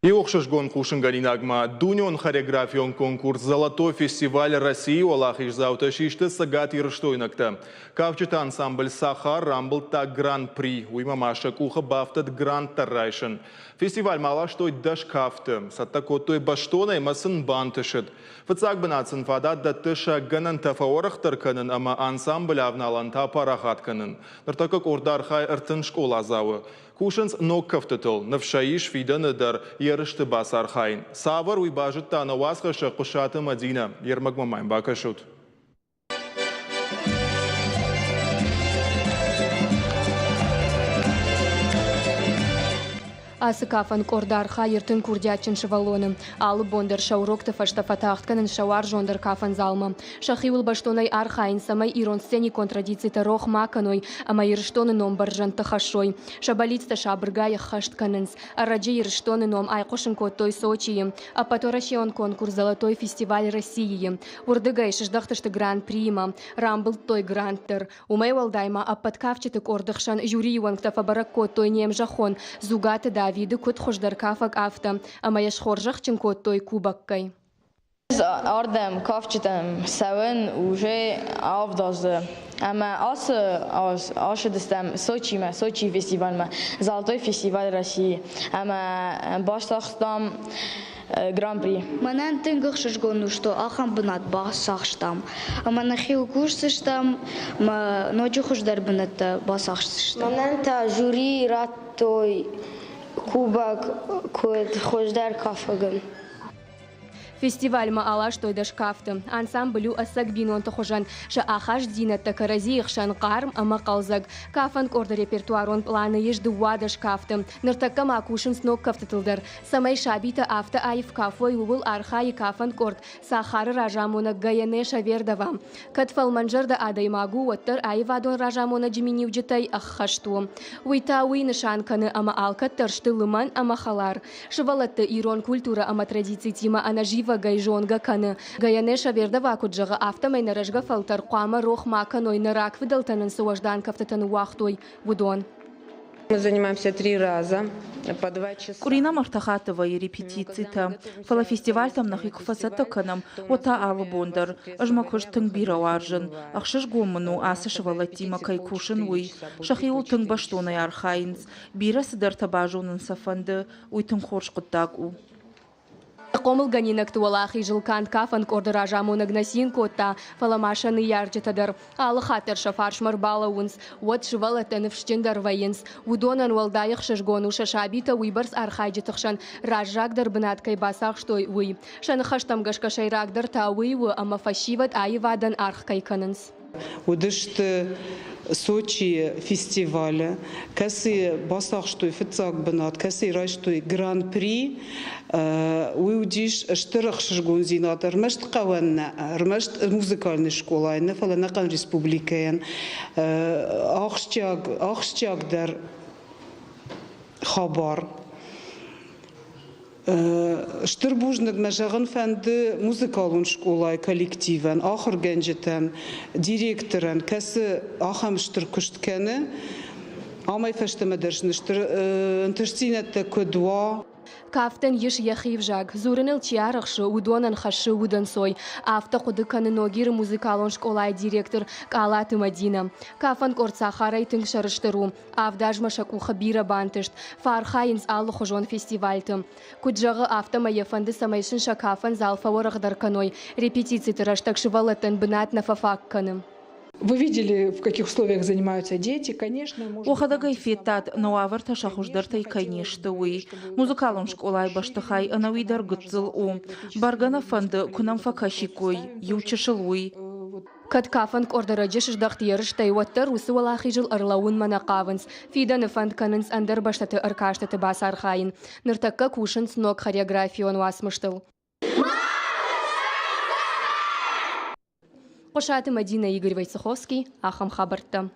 Иу ӕхсызгон хъусынгӕнинаг ма дунеон хореографион конкурс «Золотой фестиваль России» уӕлахиздзаутӕ систы цӕгатирыстойнӕгтӕ. Кафджыты ансамбль «Сахар» рамбылдта гран-при, уыимӕ ма сӕ къухы бафтыд грант дӕр райсын. Фестивальмӕ аластой 10 кафты, цӕттӕ кодтой бӕстонӕй ӕмӕ сын бантысыд. Фыццаг бынат сын фадат дӕтты сӕ гӕнӕнтӕ фӕуӕрӕхдӕр кӕнын ӕмӕ ансамблы авналӕнтӕ апарахат кӕнын. Ныртӕккӕ къорды архайы 30 скъоладзауы. Кусынц ног кӕфтытыл, ныфс сӕ ис фидӕны дӕр ерысты бацархайын. Цавӕр, уый базыдта нӕ уацхӕссӕг Хъуысаты Мӕдинӕ. Йе рмӕгмӕ ма йын бакӕсут. Ацы кафӕн къорд архайы 30 курдиатджын сывӕллоны. Алы бон дӕр сӕ урокты фӕстӕ фӕтагъд кӕнынц сӕ уарзондӕр кафӕн залмӕ. Сӕхиуыл бӕстонӕй архайынц, цӕмӕй ирон сценикон традицитӕ рох ма кӕной ӕмӕ Ирыстоны ном бӕрзӕндты хӕссой. Сӕ бӕллицтӕ сабыргай ӕххӕст кӕнынц. Ӕрӕджы Ирыстоны ном айхъуысын кодтой Сочийы. Ӕппӕтуӕрӕсеон конкурс «Золотой фестиваль России-йы». Уырдыгӕй сыздӕхтысты гран-приимӕ, рамбылдтой грант дӕр. Уымӕй уӕлдай ма ӕппӕт кафджыты къорды хсӕн жюрийы уӕнгтӕ фӕбӕрӕг кодтой не мзӕххон Дзугаты Давиды куыд хуыздӕр кафӕг, афтӕ, ӕмӕ йӕ схорзӕхджын кодтой кубоккӕй. Ӕз ардӕм кафджытӕм цӕуын уже авд азы ӕмӕ ацы аз ацыдыстӕм Сочимӕ, Сочийы фестивальмӕ, Золотой фестиваль России ӕмӕ бацахстам Гран-при. Мӕнӕн тынг ӕхсызгон у, что ахӕм бынат бацахстам ӕмӕ нӕхиуыл кусдзыстӕм ӕмӕ ноджы хуыздӕр бынӕттӕ бацахсдзыстӕм. Мӕнӕн та жюри радтой кубок куыд хуыздӕр кафӕгӕн. Фестивальмӕ аластой дӕскафты. Ансамбль у ӕцӕг бинонты хуызӕн. Сӕ ахастдзинӕдтӕ кӕрӕдзийы хсӕн хъарм ӕмӕ хъӕлдзӕг. Кафӕн къорды репертуарон пъланы ис 12 кафты. Ныртӕккӕ ма кусынц ног кӕфтытыл дӕр. Цӕмӕй сабитӕ афтӕ аив кафой, ууыл архайы кафӕн къорд Сахары разамонӕг Гаянэ Шавердова. Кӕд фӕлмӕнзӕрдӕ адӕймаг у, уӕддӕр аивадон разамонӕджы миниуджытӕй ӕххӕст у. Уый та уый нысан кӕны, ӕмӕ алкӕддӕр сты лымӕн ӕмӕ хӕлар. Сывӕллӕтты ирон культурӕ ӕмӕ традицитимӕ ӕнӕзивӕгӕй зонгӕ кӕны. Гаянэ Шавердова куыд зӕгъы, афтӕмӕй нӕ рӕзгӕ фӕлтӕр хъуамӕ рох ма кӕной, нӕ рагфыдӕлтӕ нын цы уӕздан кӕфтытӕ ныууагътой, уыдон. Мы занимаемся три раза по два часа. Къуыри нӕм ӕртӕ хатты вӕййы репетицитӕ, фӕлӕ фестивальтӕм нӕхи куы фӕцӕттӕ кӕнӕм, уӕд та алы бон дӕр. Ӕз мӕ куыст тынг бирӕ уарзын. Ӕхсызгон мын у, ацы сывӕллӕттимӕ кӕй кусын, уый. Сӕхиуыл тынг бӕстонӕй архайынц. Бирӕ цыдӕртӕ базонын сӕ фӕнды, уый тынг хорз хъуыддаг у. Хъомылгӕнинӕгты уӕлахизыл канд кафӕн къорды разамонӕг нӕ цин кодта, фӕлӕ ма сӕ ныййарджытӕ дӕр. Алы хатт дӕр сӕ фарсмӕ рбалӕууынц, уӕд сывӕллӕттӕ ныфсджындӕр вӕййынц. Уыдонӕн уӕлдай ӕхсызгон у, сӕ сабитӕ уыйбӕрц архайджыты хсӕн раззагдӕр бынат кӕй бацахстой, уый. Сӕ ныхӕстӕм гӕсгӕ сӕйрагдӕр та уый у, ӕмӕ фӕсивӕд аивадӕн аргъ кӕй кӕнынц. Уыдысты Сочийы фестивалы, кӕцыйы бацахстой фыццаг бынат, кӕцыйы райстой гран-при. Уый уыдис стыр ӕхсызгондзинад ӕрмӕст хъӕуӕн нӕ, ӕрмӕст музыкальный скъолайӕн нӕ, фӕлӕ ӕнӕхъӕн республикӕйӕн. Ахсджиаг, ахсджиагдӕр хабар. Стыр бузныг мӕ зӕгъын фӕнды музыкалон скъолайы коллективӕн, ахуыргӕнджытӕн, директорӕн, кӕцы ахӕм стыр куыст кӕны. Амӕй фӕстӕмӕ дӕр сын стыр ӕнтыстдзинӕдтӕ куыд уа. Кафтӕн ис йӕхи взаг. Дзурыныл чи арӕхсы, уыдонӕн хӕссы удӕнцой. Афтӕ хъуыды кӕны Ногиры музыкалон скъолайы директор Къалаты Мӕдинӕ. Кафӕн къорд сахарӕй тынг сӕрыстыр у. Авд азмӕ сӕ къухы бирӕ бантыст, фӕархайынц алыхуызон фестивальты. Куыд зӕгъы, афтӕмӕй йӕ фӕнды, цӕмӕй сын сӕ кафӕн зал фӕуӕрӕхдӕр кӕной, репетициты рӕстӕг сывӕллӕттӕн бынат нӕ фӕфаг кӕны. Вы видели, в каких условиях занимаются дети, конечно. Уӕхӕдӕг ӕй федтат, нӕ уавӕртӕ сӕ хуыздӕртӕй кӕй не сты, уый. Музыкалон скъолайы бӕстыхай ӕнӕуи дӕр гыццыл у. Бӕргӕ нӕ фӕнды, куы нӕм фӕкӕсиккой, иу чысыл уый. Кӕд кафӕн къорды раджы сыздӕхт ерыстӕй, уӕддӕр уыцы уӕлахизыл ӕрлӕууынмӕ нӕ хъавынц. Фидӕны фӕнд кӕнынц ӕндӕр бӕстӕты ӕркастыты бацархайын. Ныртӕккӕ кусынц ног хореографион уацмыстыл. Хъуысаты Мӕдинӕ, Игорь Войцеховский, ахӕм хабӕрттӕ.